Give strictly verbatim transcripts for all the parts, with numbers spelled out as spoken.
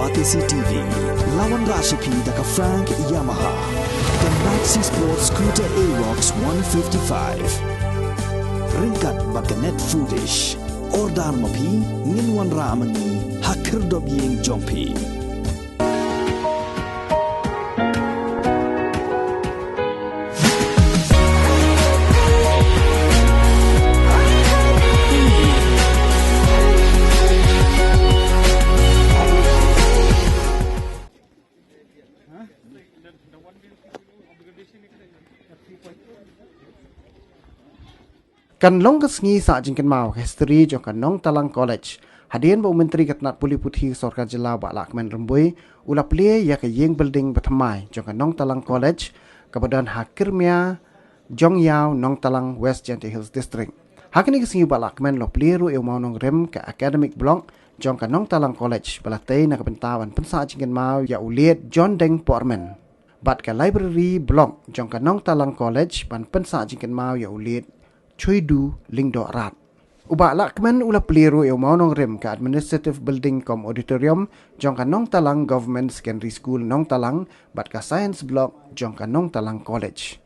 Batesi T V, la wanrah sha phi da ka Frank Yamaha, ka Maxi Sport Scooter Aerox one fifty-five. Ryngkat bad ka Net Foodish. Order ma phi, ngin wanrah ma ngi ha khyrdop ïing jong phi. Kan long ka sngi sah jingkynmaw ka history jong ka Nongtalang College, hadien ba u Myntri ka tnat pule puthi ka Sorkar Jylla, Bah Lahkmen Rymbui, u la plie ïa ka ïing building bathymmai jong ka Nongtalang College, kaba don ha Kyrmia Jongïaw, Nongtalang, West Jaintia Hills District. Ha kane ka sngi u Bah Lahkmen u la plie ruh ïa u mawnongrim ka Academic Block jong ka Nongtalang College, ba la tei na ka bynta ban pynsah jingkynmaw ïa u late John Deng Pohrmen. Bad ka Library Block jong ka Nongtalang College ban pynsah jingkynmaw ïa u late Chuidu Lyngdoh Rath. U Bah Lahkmen u la plie ruh ïa u mawnongrim ka Administrative Building cum Auditorium jong ka Nongtalang Government Secondary School Nongtalang bad ka Science Block jong ka Nongtalang College.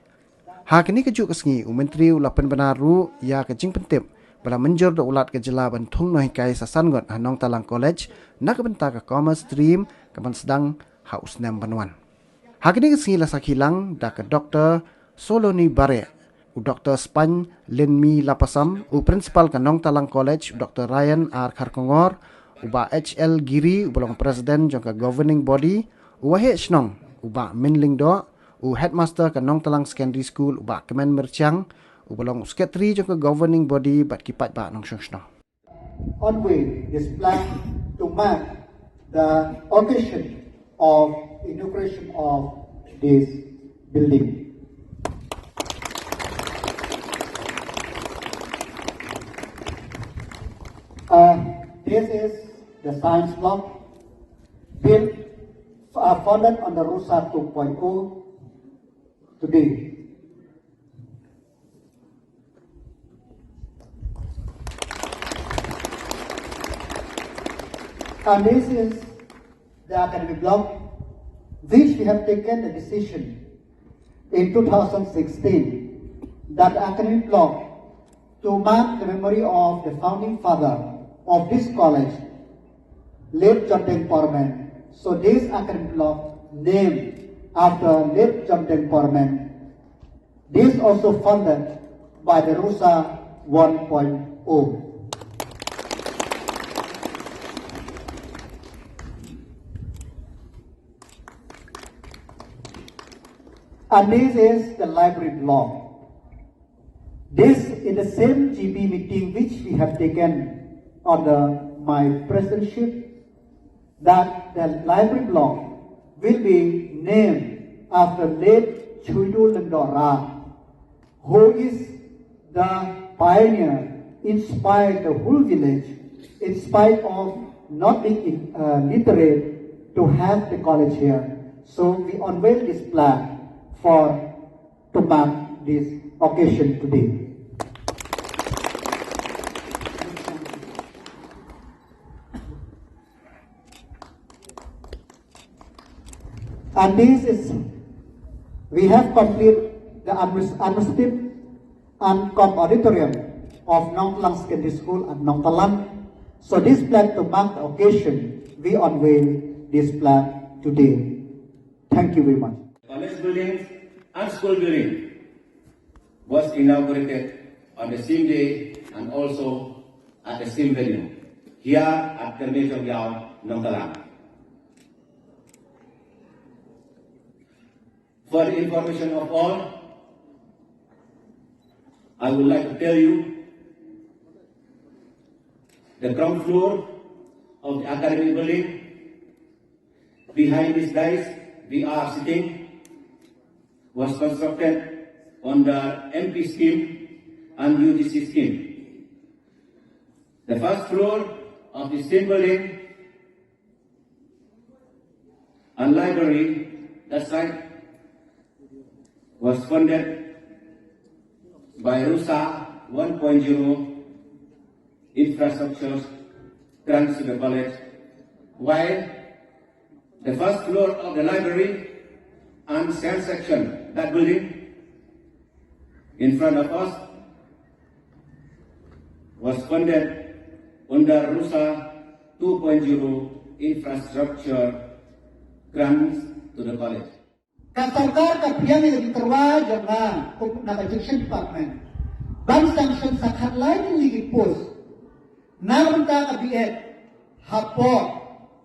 Ha kane kajuh ka sngi, u Myntri u la pynbna ruh ïa ka jingpyntip ba la mynjur da u Lat ka Jylla ban thung nonghikai sa san ngut ha Nongtalang College na ka bynta ka Commerce Stream, kaban sdang ha u snem ban wan. Ha kane ka sngi la sakhi lang da ka Doktor Soloni Bareh, u Doktor Spain Lynmi Lapasam, u Principal ka Nongtalang College, u Doktor Ryan R Kharkongor, u Bah H L Giri, uba long President jong ka Governing Body, u Waheh Shnong, u Bah Min Lyngdoh, u Headmaster ka Nongtalang Secondary School, u Bah Kmen Myrchiang, uba long u Secretary jong ka Governing Body bad ki paidbah nongshong shnong. On way this plan to mark the occasion of inauguration of this building. Uh, this is the science block built, uh, founded on the RUSA two point oh today. And this is the academic block, which we have taken the decision in two thousand sixteen that academic block to mark the memory of the founding father of this college, late John Deng Pohrmen. So this academic block named after late John Deng Pohrmen. This also funded by the RUSA one point oh. And this is the library block. This is the same G B meeting which we have taken under my presidentship, that the library block will be named after late Chuidu Lyngdoh Rath, who is the pioneer, inspired the whole village, in spite of not being in, uh, literate, to have the college here. So we unveil this plaque for, to mark this occasion today. And this is, we have complete the administ-, administrative and com auditorium of Nongtalang Secondary School at Nongtalang. So this plaque to mark the occasion, we unveil this plaque today. Thank you very much. College buildings and school building was inaugurated on the same day and also at the same venue, here at Kyrmia Jongïaw, Nongtalang. For the information of all, I would like to tell you the ground floor of the academic building behind this dais we are sitting was constructed on the M P scheme and U G C scheme. The first floor of the same building and library, that site was funded by RUSA one point zero infrastructure grants to the college, while The first floor of the library and science section, that building in front of us, was funded under RUSA two point zero infrastructure grants to the college. Ka sorkar ka pdiang ïa ka jingtyrwa jong nga kum na ka Education Department ban sanction sa khatlai tylli ki post na ka bynta ka B.Ed hapoh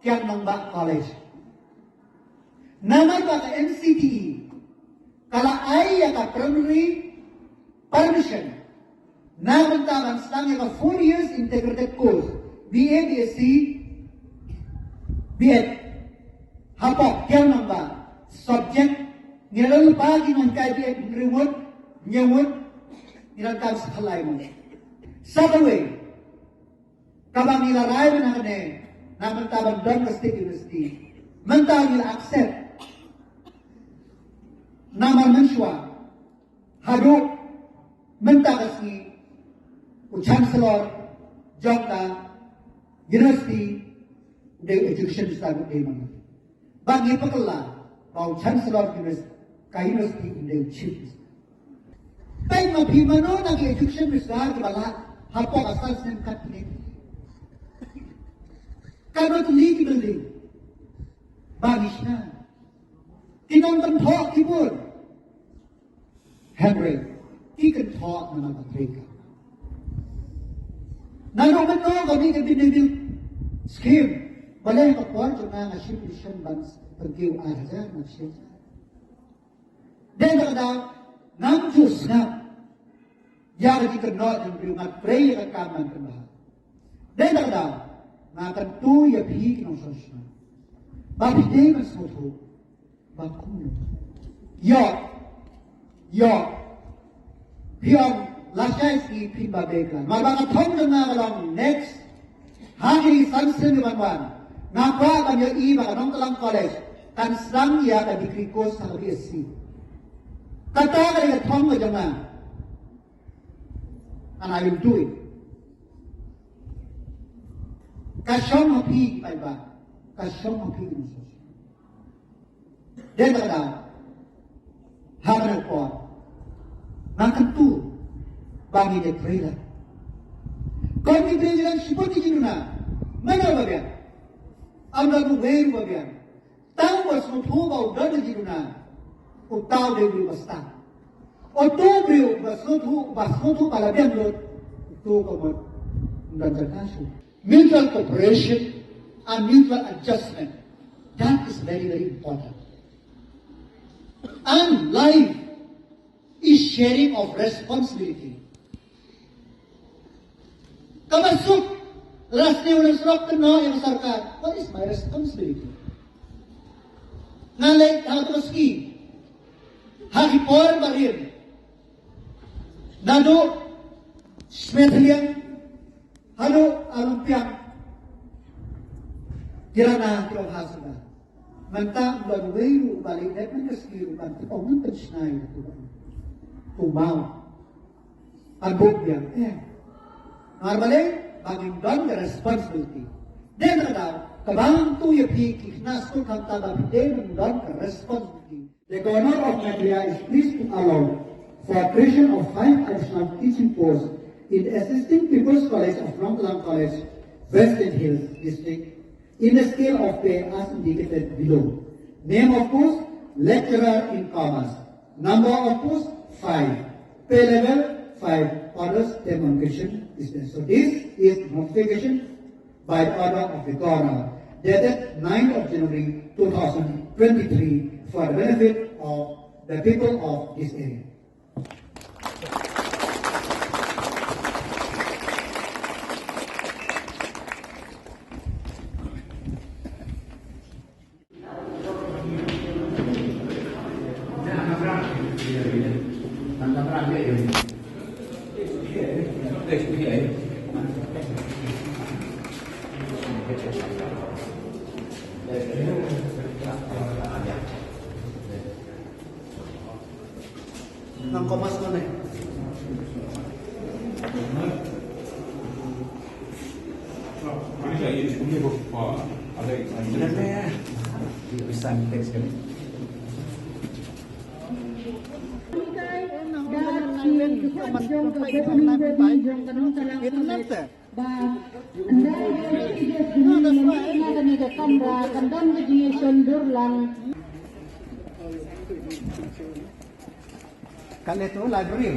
Kiang Nangbah College. Namar ba ka N C T E ka la ai ïa ka primary permission na ka bynta ban sdang ïa ka four years integrated course, B A, B S C, B Ed hapoh Kiang Nangbah. Subject, ngi la don lypa ki nonghikai B.Ed hynriew ngut, hynñiew ngut, ngi donkam sa khatlai ngut. Sa kawei kaba ngi la rai mynta kane, na ka bynta ban don ka State University, mynta ngi la accept. Namar mynshuwa haduh mynta ka sngi u Chancellor jong ka University u dei u Education Minister, u dei ma nga. Ba ngi pyrkhat ba u Chancellor Univers-, ka University u dei u Chief Minister. Peit ma phi, mano na ki Education Minister kiba lah hapoh ka san snem katne? Katno tylli ki building ba ngi shna? Ki nongkynthoh ki bun. Hynrei ki kynthoh namar ka trei kam. Naduh mynno ka mih ka Mid Day Meal Scheme? Balei ha ka por jong nga nga shim decision ban pynkiew ar hajar, nga shim. Dei na ka daw ngam ju sngap ïa ka jingkynnoh jong briew, nga trei ïa ka kam ban pynbha. Dei na ka daw nga kyntu ïa phi ki nongshong shnong ba phi dei ban sngewthuh ba kumno. Ïoh, ïoh. Phi ong lashai sngi phin ba bek la. Namar ba ka thong jong nga ka long next, ha kine san snem kiban wan, nga kwah ban ïohi ba ka Nongtlang College kan sdang ïa ka degree course ha ka B S C. Kata ka dei ka thong ka jong nga. And I will do it. Ka shong ha phi ki paidbah, ka shong ha phi ki nongshong shnong. Dei na ka daw ha kane ka por nga kyntu ba ngi dei trei lad. Kum ki briew ngi dang shibun ki jingduna. Mano ba biang? Ym don uwei ruh ba biang. Tang ba sngewthuh ba u don ka jingduna, uta u dei u briew ba stad. Uto u briew ba sngewthuh, ba sngewthuh ba la biang lut, uto ka mut ym don jaka shuh. Mutual cooperation and mutual adjustment, that is very, very important. And life is sharing of responsibility. Kaba suk, last year u la sdang kynnoh ïa ka sorkar, what is my responsibility? Nga leit ha ka sngi, ha ki por ba rim, naduh Smethliang haduh Arumpiang, ki rana ki ong ha suda. Mynta ym don uwei ruh ba leit dep mynta ka sngi ruh ban ong ngan pynshna ïa katu ba ong. Kumno? Ban buh biang, eh. Namar balei? Ba ngim don ka responsibility. Dei na ka daw kaba ngan kyntu ïa phi ki khynnah skul khamtam ba phi dei ban don ka responsibility. The Governor of Meghalaya is pleased to allow for creation of five additional teaching posts in the existing People's College of Nongtlang College, Western Hills District, in the scale of pay as indicated below. Name of post, lecturer in commerce. Number of post, five. Pay level, five. Orders, demarcation is there. So this is notification by order of the Governor, dated ninth of January two thousand twenty-three, for the benefit of the people of this area. Nang komas mana? Di resign text kali. Kan itu library.